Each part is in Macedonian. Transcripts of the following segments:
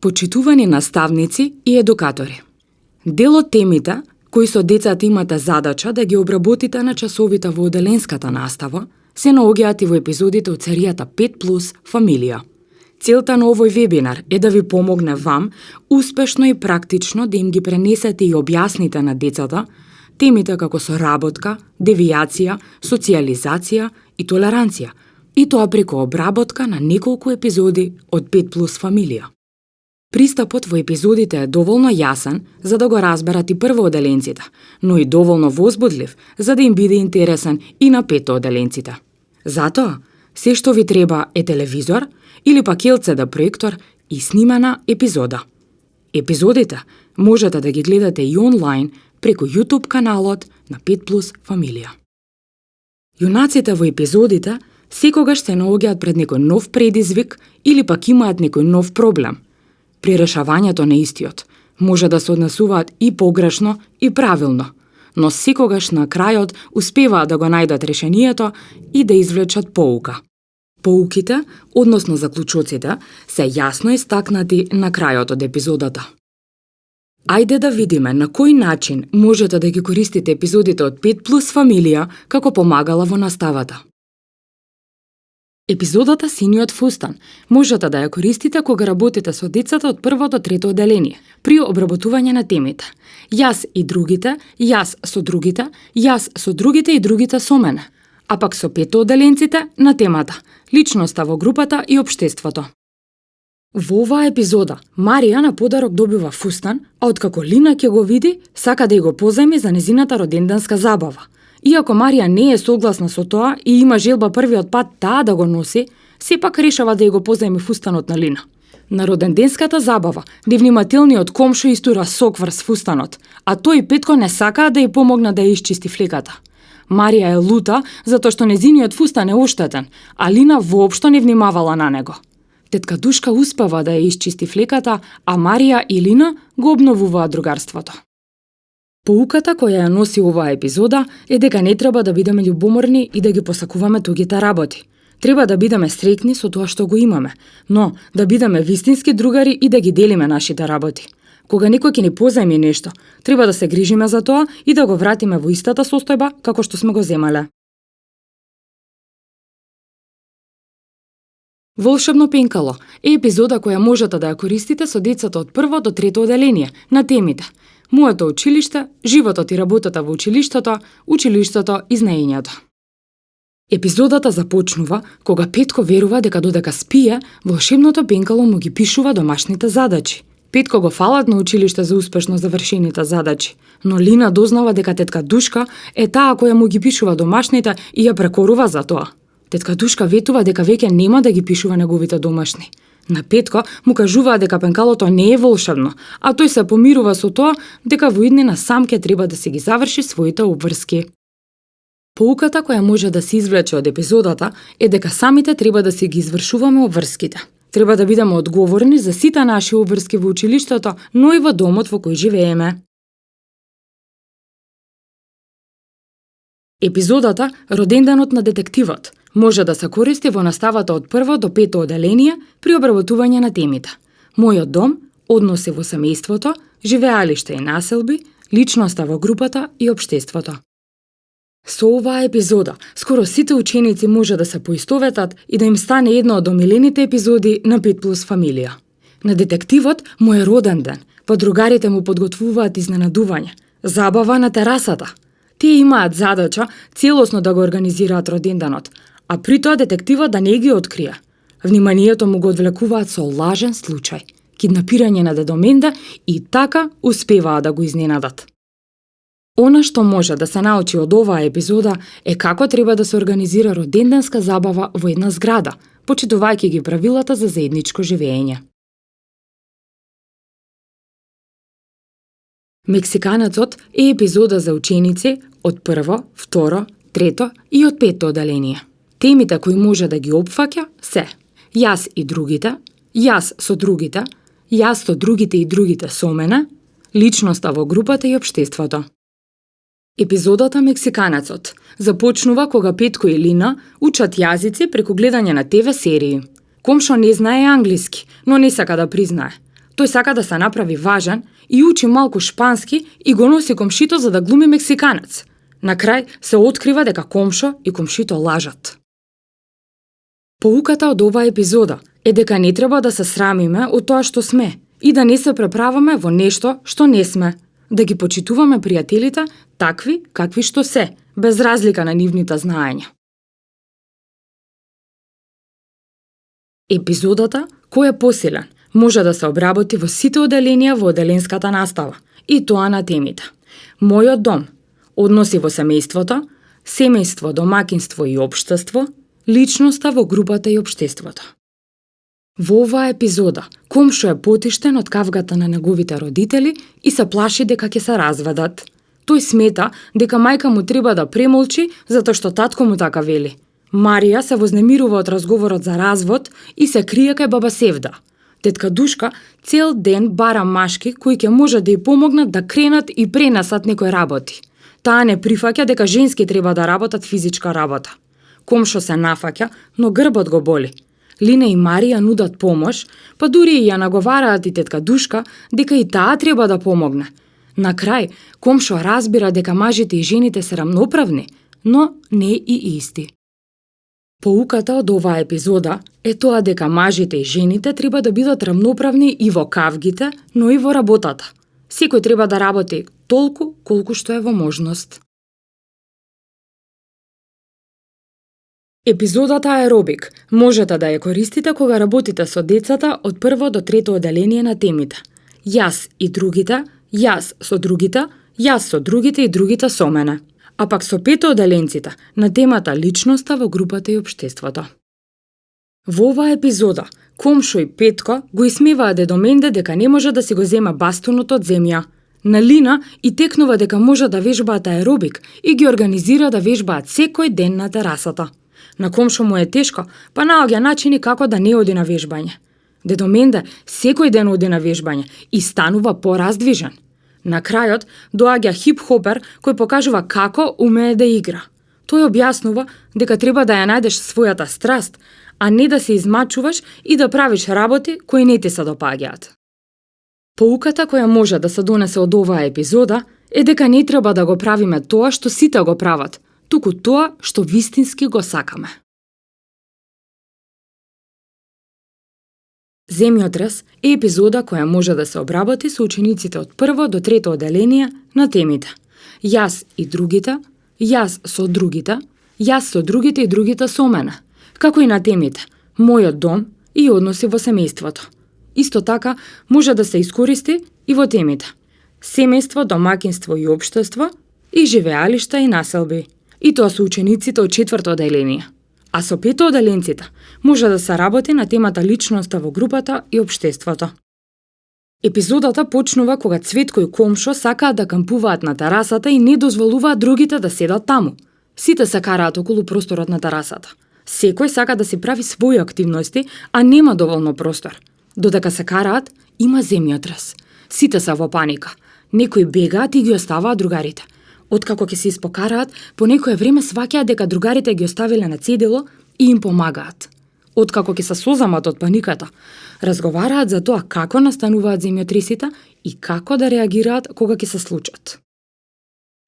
Почитувани наставници и едукатори. Дел од темите кои со децата имате задача да ги обработите на часовите во оделенската настава, се наоѓаат и во епизодите од серијата 5+ Фамилија. Целта на овој вебинар е да ви помогне вам успешно и практично да им ги пренесете и објасните на децата темите како соработка, девијација, социјализација и толеранција, и тоа преку обработка на неколку епизоди од 5+ Фамилија. Пристапот во епизодите е доволно јасен за да го разберат и првооделенците, но и доволно возбудлив за да им биде интересен и на петооделенците. Затоа, се што ви треба е телевизор или пак LCD проектор и снимана епизода. Епизодите можете да ги гледате и онлайн преку YouTube каналот на 5+ Фамилија. Јунаците во епизодите секогаш се наоѓаат пред некој нов предизвик или пак имаат некој нов проблем. При решавањето на истиот може да се однесуваат и погрешно и правилно, но секогаш на крајот успеваат да го најдат решението и да извлечат поука. Поуките, односно заклучоците, се јасно истакнати на крајот од епизодата. Ајде да видиме на кој начин можете да ги користите епизодите од 5+ Фамилија како помагала во наставата. Епизодата Синиот фустан можете да ја користите кога работите со децата од 1 до 3 оделение, при обработување на темите Јас и другите, јас со другите, јас со другите и другите со мене, а пак со петооделенците на темата Личноста во групата и општеството. Во оваа епизода, Марија на подарок добива фустан, а откако Лина ќе го види, сака да ја го позајми за незината роденденска забава. Иако Марија не е согласна со тоа и има желба првиот пат таа да го носи, сепак решава да ја го позајми фустанот на Лина. На роденденската забава, невнимателниот комшо истура сок врз фустанот, а тој Петко не сакаа да ја помогна да ја исчисти флеката. Марија е лута затоа што незиниот фустан е оштетен, а Лина воопшто не внимавала на него. Тетка Душка успева да ја исчисти флеката, а Марија и Лина го обновуваат другарството. Поуката која ја носи оваа епизода е дека не треба да бидеме љубоморни и да ги посакуваме тугите работи. Треба да бидеме среќни со тоа што го имаме, но да бидеме вистински другари и да ги делиме нашите работи. Кога некој ќе ни позајми нешто, треба да се грижиме за тоа и да го вратиме во истата состојба како што сме го земале. Волшебно пенкало е епизода која можете да ја користите со децата од 1 до 3 оделение на темите Моето училиште, животот и работата во училиштето, училиштето и знаењето. Епизодата започнува кога Петко верува дека додека спие, волшебното пенкало му ги пишува домашните задачи. Петко го фалат на училиште за успешно завршените задачи, но Лина дознава дека тетка Душка е таа која му ги пишува домашните и ја прекорува за тоа. Тетка Душка ветува дека веќе нема да ги пишува неговите домашни. На Петко му кажуваа дека пенкалото не е волшебно, а тој се помирува со тоа дека во иднина сам ќе треба да си ги заврши своите обврски. Поуката која може да се извлече од епизодата е дека самите треба да си ги извршуваме обврските. Треба да бидеме одговорни за сите наши обврски во училиштето, но и во домот во кој живееме. Епизодата Роденденот на детективот може да се користи во наставата од 1 до 5 оделение при обработување на темите Мојот дом, односи во семејството, живеалиште и населби, личноста во групата и општеството. Со оваа епизода, скоро сите ученици може да се поистоветат и да им стане една од омилените епизоди на 5+ Фамилија. На детективот му е роден ден, па другарите му подготвуваат изненадување, забава на терасата. Тие имаат задача целосно да го организираат роденденот, а при тоа детективот да не ги открие. Вниманието му го одвлекуваат со лажен случај, киднапирање на дедо Менда и така успеваат да го изненадат. Она што може да се научи од оваа епизода е како треба да се организира роденденска забава во една зграда, почитувајќи ги правилата за заедничко живење. Мексиканецот е епизода за ученици од 1, 2, 3 и од 5 оделение. Темите кои може да ги опфаќа се Јас и другите, јас со другите, јас со другите и другите со мене, личноста во групата и општеството. Епизодата Мексиканецот започнува кога Петко и Лина учат јазици преку гледање на ТВ серии. Комшо не знае англиски, но не сака да признае. Тој сака да се направи важен и учи малку шпански и го носи комшито за да глуми мексиканец. На крај се открива дека комшо и комшито лажат. Поуката од оваа епизода е дека не треба да се срамиме од тоа што сме и да не се преправаме во нешто што не сме, да ги почитуваме пријателите такви какви што се, без разлика на нивните знаења. Епизодата Кој е посилен може да се обработи во сите оделенија во оделенската настава, и тоа на темите Мојот дом, односи во семејството, семејство, домакинство и општество, личноста во групата и општеството. Во оваа епизода, комшо е потиштен од кавгата на неговите родители и се плаши дека ќе се разведат. Тој смета дека мајка му треба да премолчи затоа што татко му така вели. Марија се вознемирува од разговорот за развод и се крие кај баба Севда. Тетка Душка цел ден бара машки кои ќе може да ја помогнат да кренат и пренесат некои работи. Таа не прифаќа дека женски треба да работат физичка работа. Комшо се нафаќа, но грбот го боли. Лина и Марија нудат помош, па дури и ја наговараат и тетка Душка дека и таа треба да помогне. На крај, комшо разбира дека мажите и жените се рамноправни, но не и исти. Поуката од оваа епизода е тоа дека мажите и жените треба да бидат рамноправни и во кавгите, но и во работата. Секој треба да работи толку колку што е во можност. Епизодата Аеробик можете да ја користите кога работите со децата од прво до трето оделение на темите Јас и другите, јас со другите, јас со другите и другите со мене. А пак со пето оделенците на темата личноста во групата и општеството. Во оваа епизода, Комшо и Петко го исмеваа дедо Менде дека не може да си го зема бастунот од земја. На Лина и текнува дека може да вежбаат аеробик и ги организира да вежбаат секој ден на терасата. На Комшо му е тешко, па наоѓа начини како да не оди на вежбање. Дедо Менде секој ден оди на вежбање и станува пораздвижен. На крајот доаѓа хип-хопер кој покажува како умее да игра. Тој објаснува дека треба да ја најдеш својата страст, а не да се измачуваш и да правиш работи кои не ти се допаѓаат. Поуката која може да се донесе од оваа епизода е дека не треба да го правиме тоа што сите го прават, туку тоа што вистински го сакаме. Земјотрес е епизода која може да се обработи со учениците од прво до трето оделение на темите Јас и другите, јас со другите, јас со другите и другите со мене, како и на темите Мојот дом и односи во семејството. Исто така може да се искористи и во темите семејство, домакинство и општество и живеалишта и населби. И тоа со учениците од четврто оделение. А со пето оделенците може да се работи на темата личноста во групата и општеството. Епизодата почнува кога Цветко и Комшо сакаат да кампуваат на терасата и не дозволуваат другите да седат таму. Сите се караат околу просторот на терасата. Секој сака да си прави своји активности, а нема доволно простор. Додека се караат, има земјотрес. Сите се во паника. Некои бегаат и ги оставаат другарите. Откако ќе се испокараат, по некое време сваќаат дека другарите ги оставиле на цедило и им помагаат. Откако ќе се созамат од паниката, разговараат за тоа како настануваат земјотресите и како да реагираат кога ќе се случат.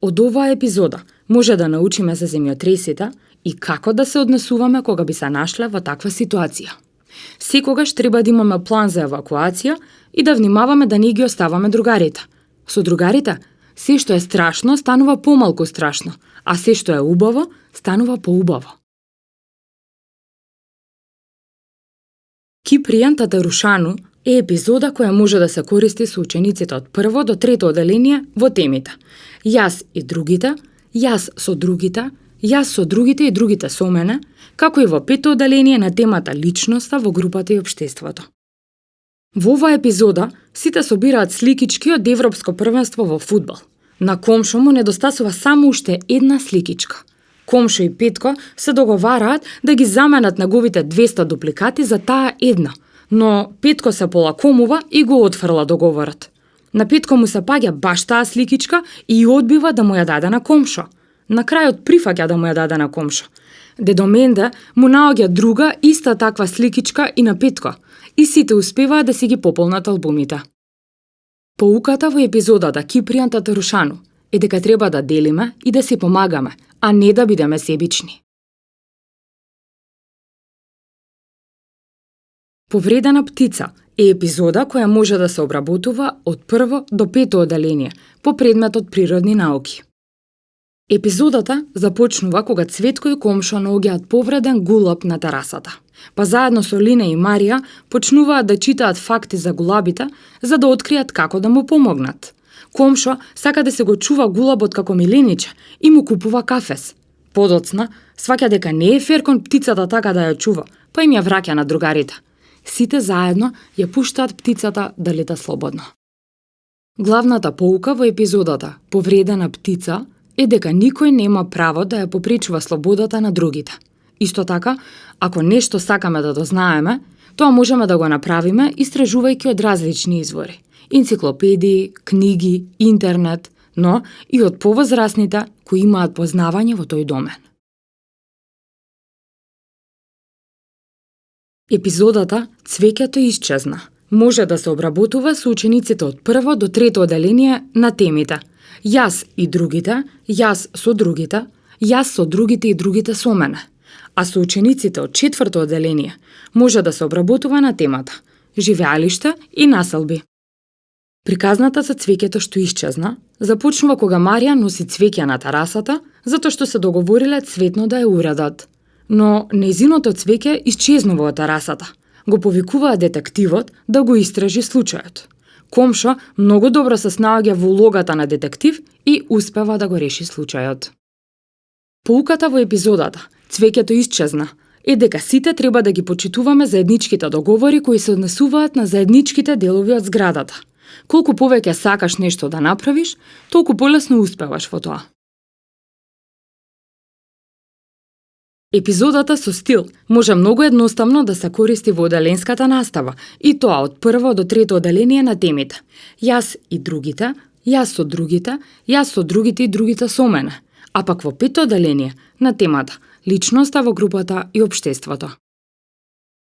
Од оваа епизода може да научиме за земјотресите и како да се однесуваме кога би се нашле во таква ситуација. Секогаш треба да имаме план за евакуација и да внимаваме да не ги оставаме другарите. Со другарите, се што е страшно станува помалку страшно, а се што е убаво станува поубаво. Кипријан Татарушану е епизода која може да се користи со учениците од прво до трето оделение во темите Јас и другите, јас со другите, јас со другите и другите со мене, како и во пето оделение на темата личноста во групата и општеството. Во оваа епизода сите собираат сликички од Европско првенство во фудбал. На Комшо му недостасува само уште една сликичка. Комшо и Петко се договараат да ги заменат неговите 200 дупликати за таа една, но Петко се полакомува и го отфрла договорот. На Петко му се паѓа баш таа сликичка и одбива да му ја даде на Комшо. На крајот прифаќа да му ја даде на Комшо. Дедо Менде му наоѓа друга иста таква сликичка и на Петко, и сите успеваат да си ги пополнат албумите. Поуката во епизодата Кипријан Татарушану е дека треба да делиме и да си помагаме, а не да бидеме себични. Повредена птица е епизода која може да се обработува од прво до пето оделение по предметот природни науки. Епизодата започнува кога Цветко и комшо наоѓаат повреден гулаб на терасата. Па заедно со Лина и Марија почнуваат да читаат факти за гулабите за да откријат како да му помогнат. Комшо сака да се го чува гулабот како милениче и му купува кафес. Подоцна сваќа дека не е фер кон птицата така да ја чува, па им ја враќа на другарите. Сите заедно ја пуштаат птицата да лета слободно. Главната поука во епизодата Повредена птица е дека никој нема право да ја попречува слободата на другите. Исто така, ако нешто сакаме да дознаеме, тоа можеме да го направиме истражувајќи од различни извори. Енциклопедии, книги, интернет, но и од повозрасните кои имаат познавање во тој домен. Епизодата Цвеќето исчезна може да се обработува со учениците од прво до трето оделение на темите Јас и другите, јас со другите, јас со другите и другите со мене. А со учениците од четврто оделение може да се обработува на темата Живеалиште и населби. Приказната за цвеќето што исчезна започнува кога Марија носи цвеќе на терасата затоа што се договориле цветно да ја уредат. Но нејзиното цвеќе исчезнува од терасата. Го повикуваа детективот да го истражи случајот. Комшо многу добро се снаоѓа во улогата на детектив и успева да го реши случајот. Поуката во епизодата Цвеќето исчезна е дека сите треба да ги почитуваме заедничките договори кои се однесуваат на заедничките делови од зградата. Колку повеќе сакаш нешто да направиш, толку полесно успеваш во тоа. Епизодата со стил може многу едноставно да се користи во оделенската настава, и тоа од прво до трето оделение на темите Јас и другите, јас со другите, јас со другите и другите со мене, а пак во пето оделение на темата Личноста во групата и општеството.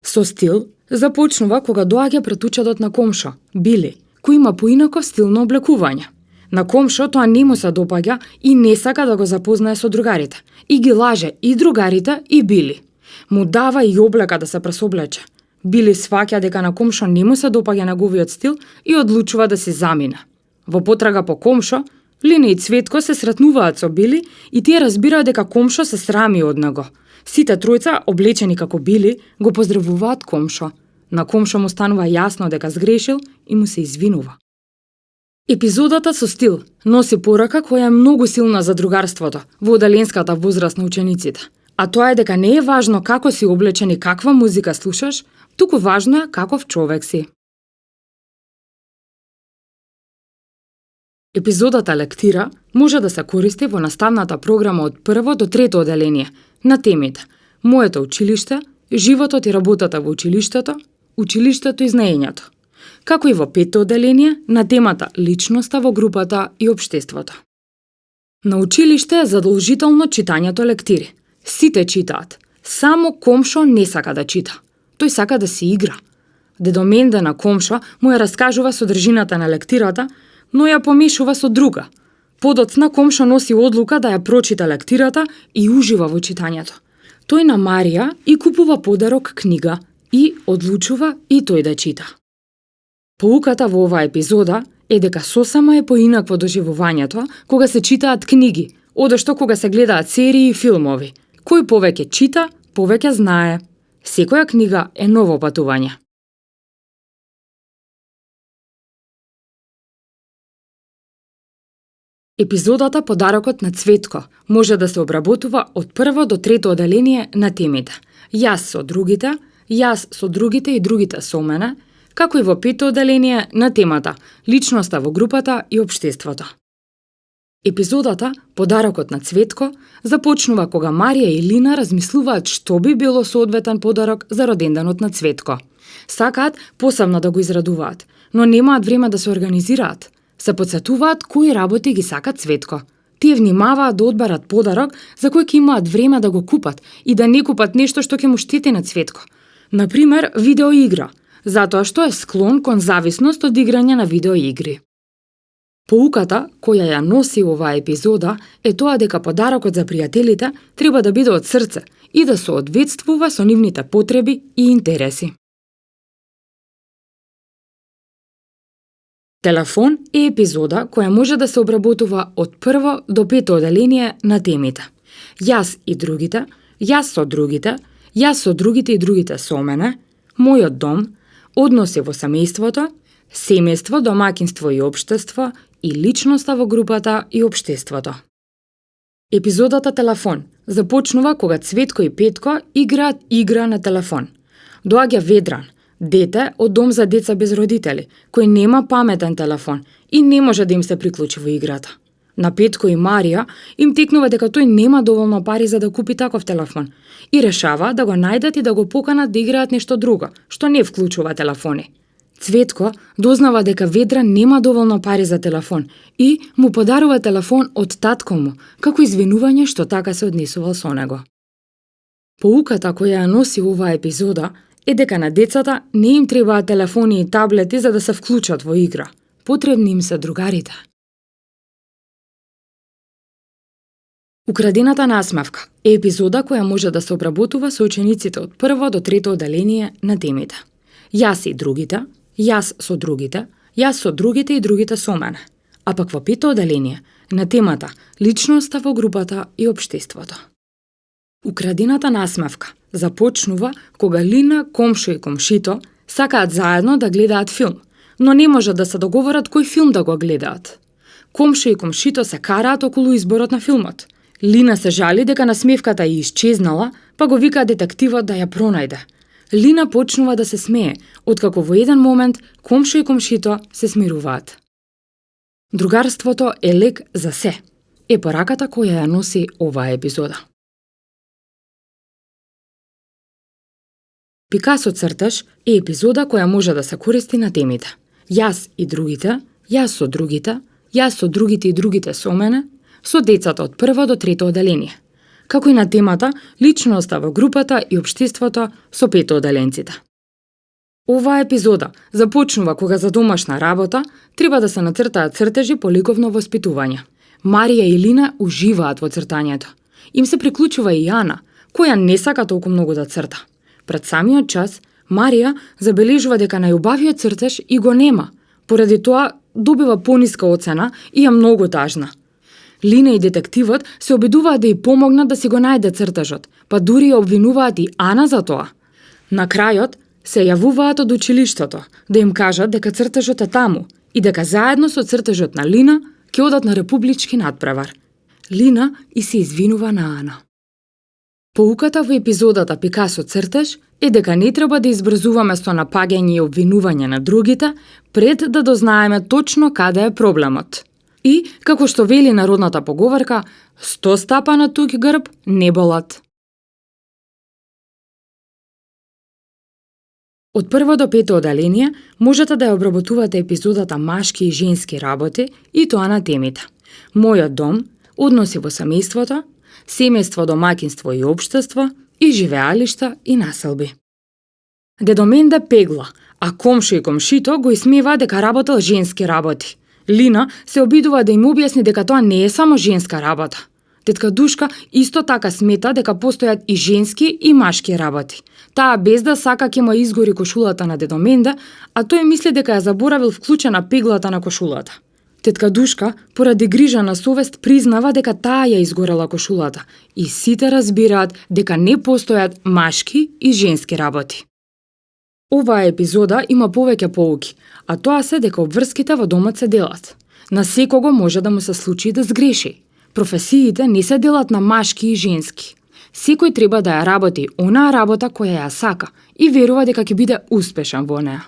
Со стил започнува кога доаѓа пред учетот на комшо, Били, кој има поинаков стил на облекување. На комшо тоа не му се допаѓа и не сака да го запознае со другарите. И ги лаже и другарите и Били. Му дава и облека да се пресоблече. Били сваќа дека на комшо не му се допаѓа неговиот стил и одлучува да се замине. Во потрага по комшо, Лина и Цветко се сретнуваат со Били и тие разбираат дека комшо се срами од него. Сите тројца, облечени како Били, го поздравуваат комшо. На комшо му станува јасно дека сгрешил и му се извинува. Епизодата со стил носи порака која е многу силна за другарството во оделенската возраст на учениците. А тоа е дека не е важно како си облечен и каква музика слушаш, туку важно е каков човек си. Епизодата Лектира може да се користи во наставната програма од прво до трето оделение на темите Моето училиште, животот и работата во училиштето, училиштето и знаењето, како и во пето оделение на темата Личноста во групата и општеството. На училиште е задолжително читањето лектири. Сите читаат, само комшо не сака да чита. Тој сака да се игра. Дедо Менде на комшо му ја раскажува содржината на лектирата, но ја помешува со друга. Подоцна комшо носи одлука да ја прочита лектирата и ужива во читањето. Тој на Марија и купува подарок книга и одлучува и тој да чита. Поуката во оваа епизода е дека сосема е поинакво доживувањето кога се читаат книги, одошто кога се гледаат серии и филмови. Кој повеќе чита, повеќе знае. Секоја книга е ново патување. Епизодата Подарокот на Цветко може да се обработува од прво до трето оделение на темите Јас со другите, јас со другите и другите со мене, како и во пето оделение на темата Личноста во групата и општеството. Епизодата Подарокот на Цветко започнува кога Марија и Лина размислуваат што би било соодветен подарок за роденденот на Цветко. Сакаат посебно да го израдуваат, но немаат време да се организираат. Се потсетуваат кои работи ги сака Цветко. тие внимаваат да одберат подарок за кој ќе имаат време да го купат и да не купат нешто што ќе му штети на Цветко. Например, видеоигра, затоа што е склон кон зависност од играње на видеоигри. Поуката која ја носи оваа епизода е тоа дека подарокот за пријателите треба да биде од срце и да соодветствува со нивните потреби и интереси. Телефон е епизода која може да се обработува од прво до пето оделение на темите. Јас и другите, јас со другите, јас со другите и другите со мене, мојот дом, односи во семејството, семејство, домаќинство и општество и личноста во групата и општеството. Епизодата Телефон започнува кога Цветко и Петко играат игра на телефон. Доаѓа Ведран, дете од дом за деца без родители, кој нема паметен телефон и не може да им се приклучи во играта. На Петко и Марија им текнува дека тој нема доволно пари за да купи таков телефон и решава да го најдат и да го поканат да играат нешто друго, што не вклучува телефони. Цветко дознава дека Ведран нема доволно пари за телефон и му подарува телефон од татко му, како извинување што така се однесувал со него. Поуката која ја носи оваа епизода е дека на децата не им требаат телефони и таблети за да се вклучат во игра. Потребни им се другарите. Украдената насмевка е епизода која може да се обработува со учениците од прво до трето оделение на темите. Јас и другите, јас со другите, јас со другите и другите со мене. А пак во пето оделение на темата личноста во групата и општеството. Украдената насмевка започнува кога Лина, комшо и комшито сакаат заедно да гледаат филм, но не можат да се договорат кој филм да го гледаат. Комшо и комшито се караат околу изборот на филмот. Лина се жали дека насмевката ја исчезнала, па го вика детективот да ја пронајде. Лина почнува да се смее, откако во еден момент комшо и комшито се смируваат. Другарството е лек за се, е пораката која ја носи оваа епизода. Пикасо цртеж е епизода која може да се користи на темите. Јас и другите, јас со другите, јас со другите и другите со мене, со децата од прво до трето оделение, како и на темата личноста во групата и општеството со пето оделенците. Оваа епизода започнува кога за домашна работа треба да се нацртаат цртежи по ликовно воспитување. Марија и Лина уживаат во цртањето. Им се приклучува и Ана, која не сака толку многу да црта. Пред самиот час, Марија забележува дека најубавиот цртеж и го нема, поради тоа добива пониска оцена и е многу тажна. Лина и детективот се обидуваат да ја помогнат да си го најде цртежот, па дури ја обвинуваат и Ана за тоа. На крајот се јавуваат од училиштето да им кажат дека цртежот е таму и дека заедно со цртежот на Лина ќе одат на републички надпревар. Лина и се извинува на Ана. Поуката во епизодата Пикасо цртеж е дека не треба да избрзуваме со напаѓање и обвинување на другите пред да дознаеме точно каде е проблемот. И, како што вели народната поговорка, 100 стапа на туѓ грб не болат. Од прво до пето оделение можете да ја обработувате епизодата машки и женски работи и тоа на темите. Мојот дом, односи во семејството, семејство, домаќинство и општество и живеалишта и населби. Дедо Менде пегла, а комшо и комшито го исмеваа дека работел женски работи. Лина се обидува да им објасни дека тоа не е само женска работа. Тетка Душка исто така смета дека постојат и женски и машки работи. Таа без да сака ќе му изгори кошулата на дедо Менде, а тој мисли дека ја заборавил вклучена пеглата на кошулата. Тетка Душка, поради грижа на совест, признава дека таа ја изгорела кошулата и сите разбираат дека не постојат машки и женски работи. Оваа епизода има повеќе поуки, а тоа се дека обврските во домот се делат. На секого може да му се случи да сгреши. Професиите не се делат на машки и женски. Секој треба да ја работи онаа работа која ја сака и верува дека ќе биде успешен во неа.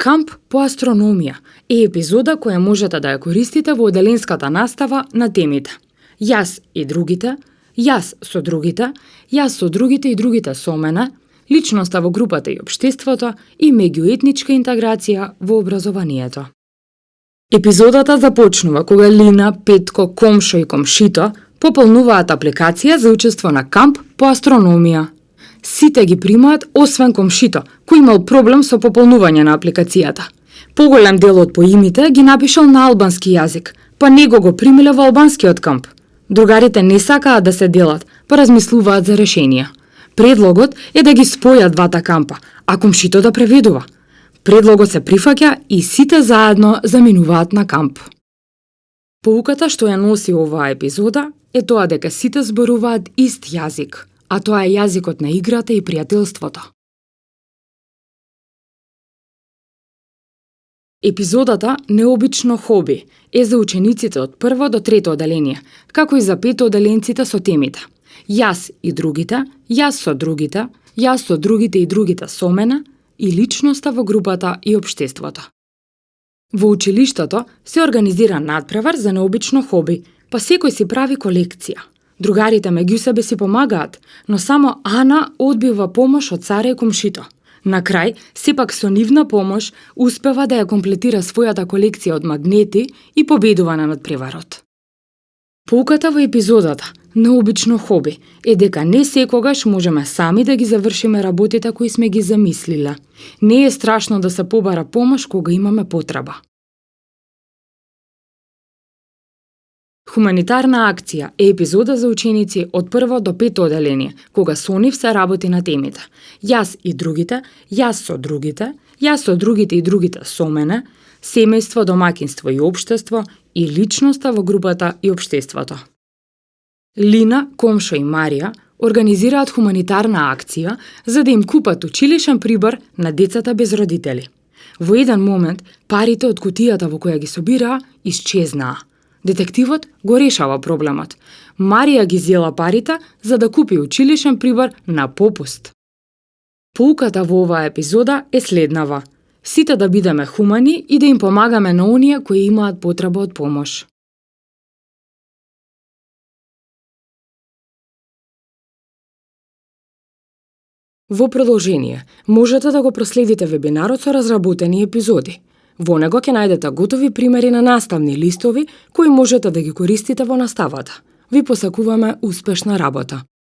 Камп по астрономија е епизода која можете да ја користите во оделенската настава на темите. Јас и другите, јас со другите, јас со другите и другите со мене, личноста во групата и општеството и меѓуетничка интеграција во образованието. Епизодата започнува кога Лина, Петко, Комшо и Комшито пополнуваат апликација за учество на камп по астрономија. Сите ги примаат освен Комшито, кој имал проблем со пополнување на апликацијата. Поголем дел од поимите ги напишал на албански јазик, па него го примиле во албанскиот камп. Другарите не сакаат да се делат, па размислуваат за решенија. Предлогот е да ги спојат двата кампа, а Комшито да преведува. Предлогот се прифаќа и сите заедно заминуваат на камп. Поуката што ја носи оваа епизода е тоа дека сите зборуваат ист јазик, а тоа е јазикот на играта и пријателството. Епизодата "Необично хоби" е за учениците од прво до трето оделение, како и за пето оделенците со темите "Јас и другите", "Јас со другите", "Јас со другите и другите со мене" и личноста во групата и општеството. Во училиштето се организира надпревар за необично хоби, па секој си прави колекција. Другарите меѓусебе си помагаат, но само Ана одбива помош од Сара и Комшито. На крај, сепак со нивна помош, успева да ја комплетира својата колекција од магнети и победува на надпреварот. Поуката во епизодата "Необично хоби" е дека не секогаш можеме сами да ги завршиме работите кои сме ги замислиле. Не е страшно да се побара помош кога имаме потреба. Хуманитарна акција е епизода за ученици од прво до пето оделение, кога со нив се работи на темите "Јас и другите", "Јас со другите", "Јас со другите и другите со мене", семејство, домаќинство и општество и личноста во групата и општеството. Лина, Комшо и Марија организираат хуманитарна акција за да им купат училишен прибор на децата без родители. Во еден момент, парите од кутијата во која ги собираа исчезнаа. Детективот го решава проблемот. Марија ги зела парите за да купи училишен прибор на попуст. Поуката во оваа епизода е следнава. Сите да бидеме хумани и да им помагаме на оние кои имаат потреба од помош. Во продолжение, можете да го проследите вебинарот со разработени епизоди. Во него ќе најдете готови примери на наставни листови кои можете да ги користите во наставата. Ви посакуваме успешна работа.